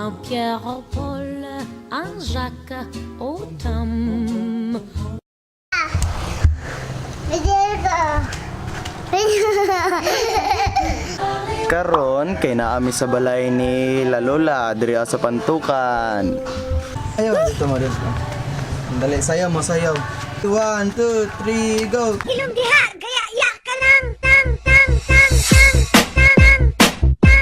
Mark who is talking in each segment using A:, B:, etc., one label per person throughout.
A: Un Pierre, un Paul, un Jacques, au Tom.
B: Karon kay naami sa balay ni La Lola diri sa Pantukan.
C: Ayaw, dito mo dito. Dali, sayaw mo, sayaw. One, two, three, go!
D: Ilong diha, gaya ya ka lang. Tang, tang, tang, tang, tang, tang, tang, tang,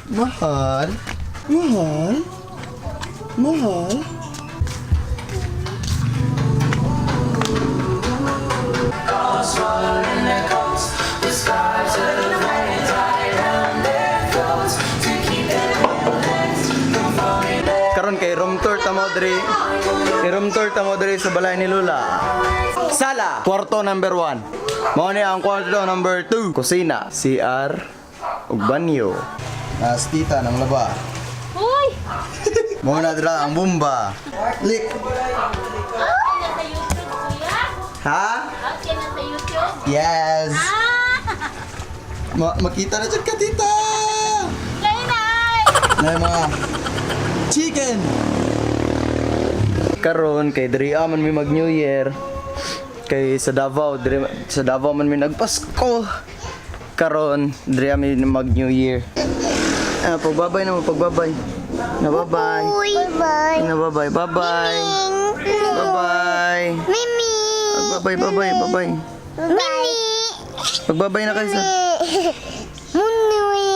C: Mahal? Mahal? Mahal?
B: Karon kay room tour ta mo diri. Kay room tour ta mo diri sa balay ni Lola. Sala, kwarto number 1. Mao ni ang kwarto number 2. Kusina, CR ug banyo.
C: Nas tita ng laba.
A: Uy!
C: Mao na dira ang bomba. Lik.
A: Okay na sa YouTube, kuya?
C: Ha?
A: Okay na sa YouTube?
C: Yes.
A: Ah!
C: Makita na jud ka, tita.
A: Lainay!
C: Na yung mga chicken.
B: Karon kay diri man mi mag New Year. Kay sa Davao diri sa Davao man mi nagpasko. Karon diri mi mag New Year. Ah, pagbabay na mo, pagbabay. Na babay.
D: Uy. Bye.
B: Na babay, babay. Babay.
D: Mimi.
B: Babay, babay, babay.
D: Mimi.
B: Pagbabay na kayo sa
D: Munuy.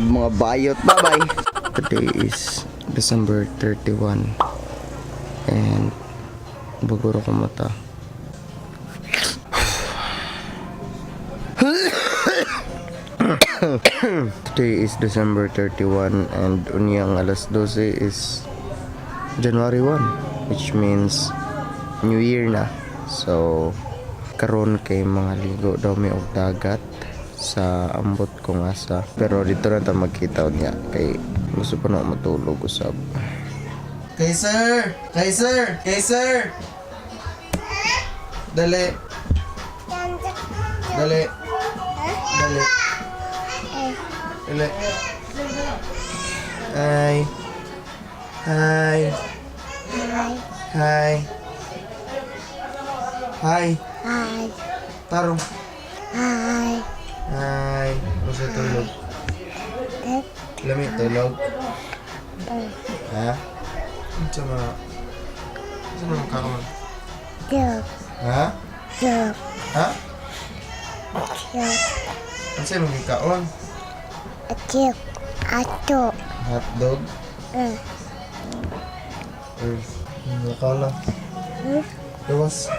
B: Mga bayot. Bye-bye. Today is December 31. And baguro ko mata. Today is December 31 and unyang alas 12 is January 1, which means New Year na. So karon kay mga ligo daw mi og dagat sa ambot ko nga sa, pero dito na ta magkita niya kay gusto pa na ako matulog usab.
C: Kay sir! Kay sir! Kay sir! Dali. Dali. Dali. Dali. Hi. Hi. Hi. Hi.
D: Hi.
C: Tarong.
D: Hi.
C: Hi. Gusto tulog. Lami tulog. Ha? Unsa man? Unsa man kaon?
D: Dog.
C: Ha?
D: Dog.
C: Ha?
D: Dog.
C: Unsa imong gikaon?
D: Dog. Ato.
C: Hotdog? Nakala. Gawas.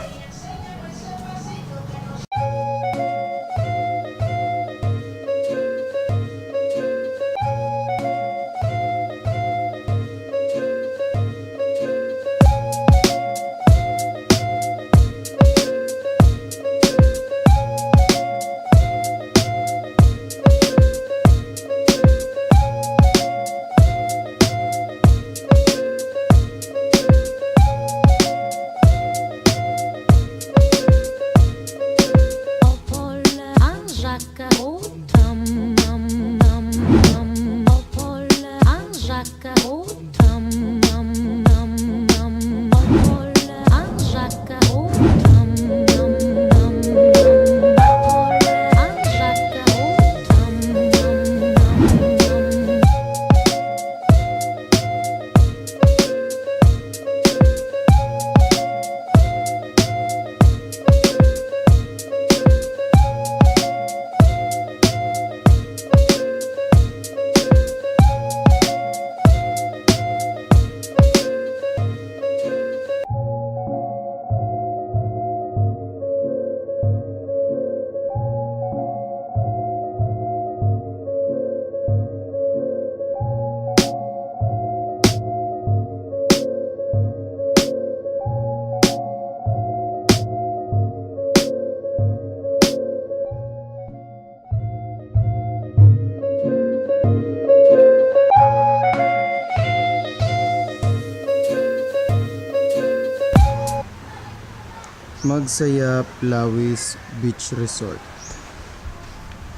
B: Magsayap Lawis Beach Resort.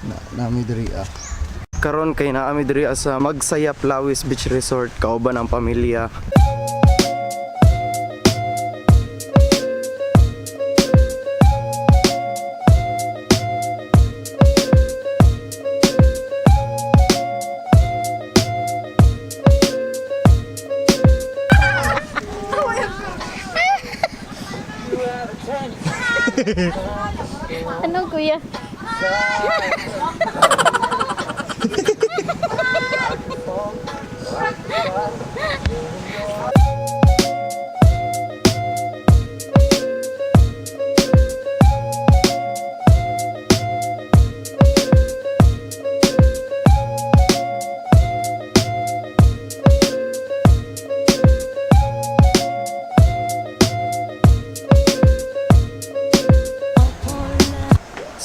B: Na nami diri ah. Karon kay naami diri ah sa Magsayap Lawis Beach Resort kauban ang pamilya.
A: Ano, kuya?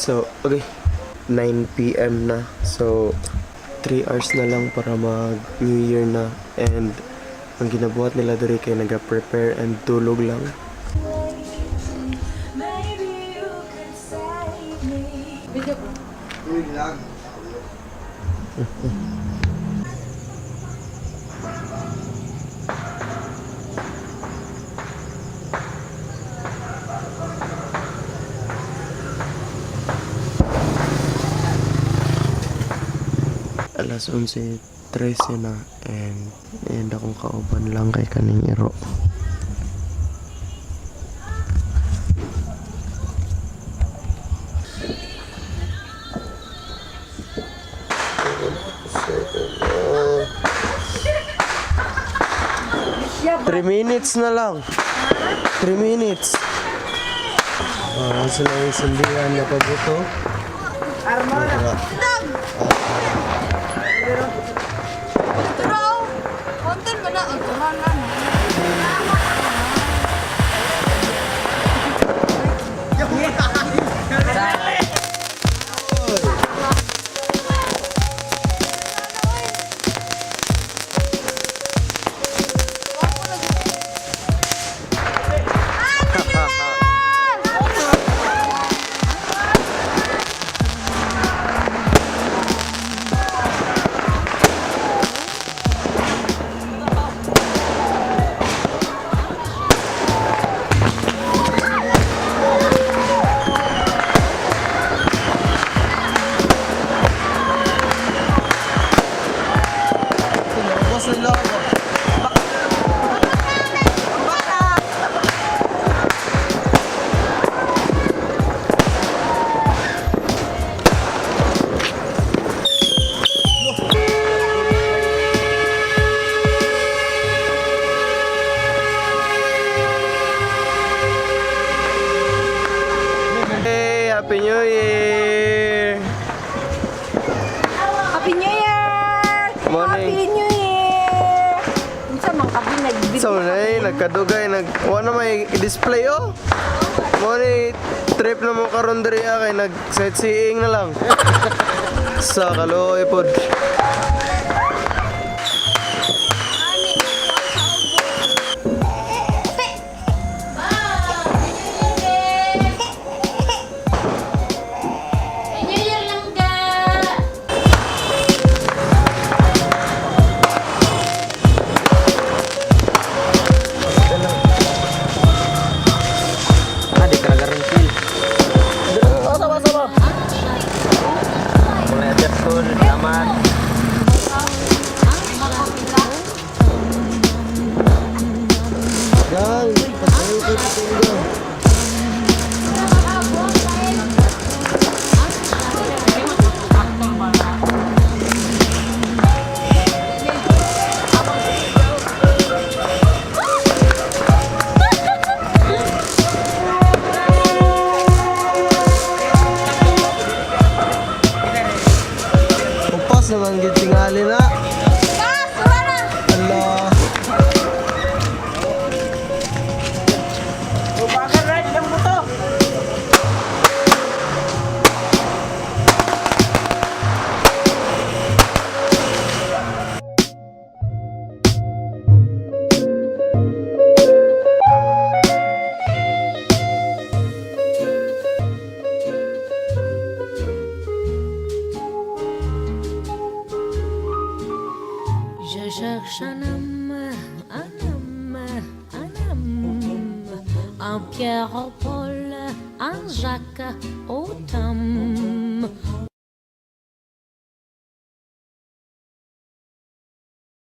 B: So, okay. 9 p.m. na. So, 3 hours na lang para mag New Year na. And ang ginabuhat nila diri kay naga-prepare and tulog lang. Alas 11:13 na and akong kauban lang kay kaning iro. 3 minutes na lang. 3 minutes. Ah, sila yung sindihan na pabuto.
E: Konten ba na? Ang tuhan na.
C: Boss na loko.
B: Hey, Happy New Year!
E: Happy New Year!
B: Morning.
E: Happy New Year! Unsa man kabi nag
B: So, nay, nagkadugay, nag, wala may display, oh. Mo ni trip na mo karon diri ah, kay nag sightseeing na lang. Sa kaloy pod.
A: New Year lang ka!
C: Ah, di ka nagarin feel. Salamat.
B: Gal, patayo ko dito. Upas naman gid tingali na. Ala.
A: Cherche un homme, un homme, un homme, un Pierre, un Paul, un Jacques, au Tom.